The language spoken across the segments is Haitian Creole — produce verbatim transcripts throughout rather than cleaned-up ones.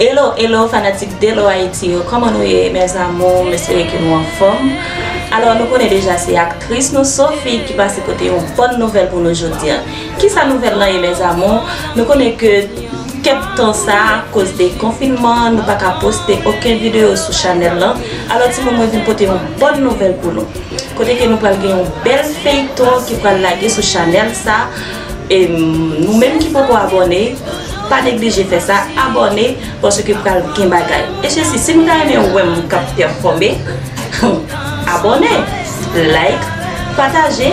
Hello, hello, fanatik Delo Haiti yo, kòman nou ye, mes amours? M espere ke nou anfòm. Alò, nou konnen deja se aktris nou, Sophie, ki pase pote yon bòn nouvèl pou nou jodi a. Kisa nouvèl lan ye, mes amours? Nou konnen ke kèk tan sa, akoz de konfinman, nou pa ka poste okenn videyo sou chanèl lan. Alò, timoun, mwen vin pote yon bòn nouvèl pou nou. Kote ke nou pral gen yon bèl feyton ki pral lage sou chanèl sa. E nou menm ki poko abòne, pa neglije fè sa, abòne, paske pral gen bagay. E Jezi, si nou ta renmen wè m k ap pèfòme, abòne, like, pataje,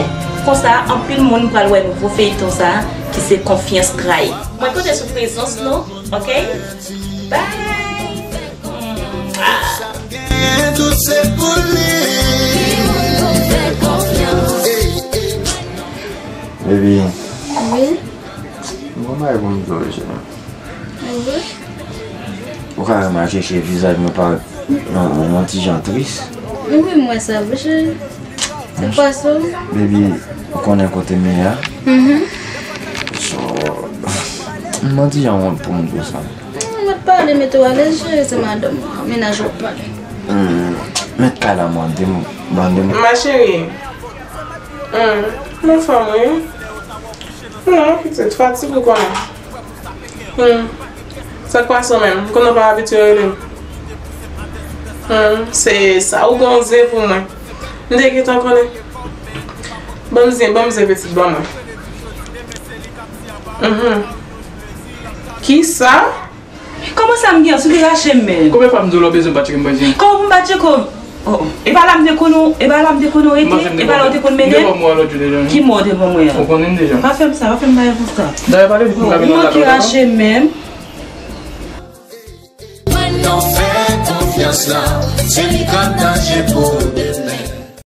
konsa anpil moun pral wè nouvo feyton sa ki se Konfyans Trayi. Mwen konte sou prezans nou, ok? Bye! Gen tout se pou li. Baby, wi, m gon bagay pou m di w, cheri. Wi. Ou ka remake ke vizaj mwen parèt yon, yon ti jan tris. Wi, m wè sa, wi, cheri. Se fason. Baby, ou konnen kote m ye a? Mhm. So, m yon ti jan wont pou m di w sa. Mwen pale, mete w alèz, cheri, se madanm mwen, mennaj ou pale. Hmm, mèt kay la mande m, mande m. Ma chérie. Hmm, non, fanm, wi. Non, pitit, fatig ou konnen. Hmm. Sa k pase w menm? M konnen w pa abitye rele m. Hmm, se sa, ou gon zen pou mwen. M te gentan konnen. Ban m zen, ban m zen, pitit, ban mwen. Mhm. Kisa? Kòman sa m gen an? Si w te rache m men. Konbyen fwa m di w lè w bezwen m pa tcheke m pa zen? Kòman pou m pa tcheke w? Oh, oh. E pa la m te konn ou, e pa la m te konn ou rete, e pa la w te konn mennen m. Ki mò w te ban mwen an? Ou konnen m deja. Pa fè m sa, pa fè m bagay konsa. Dayè, pale vit pou m ka vin nan lakay ou. Ou manke rache m menm. Mwen nou fè konfyans la, se li k ap danje pou ou.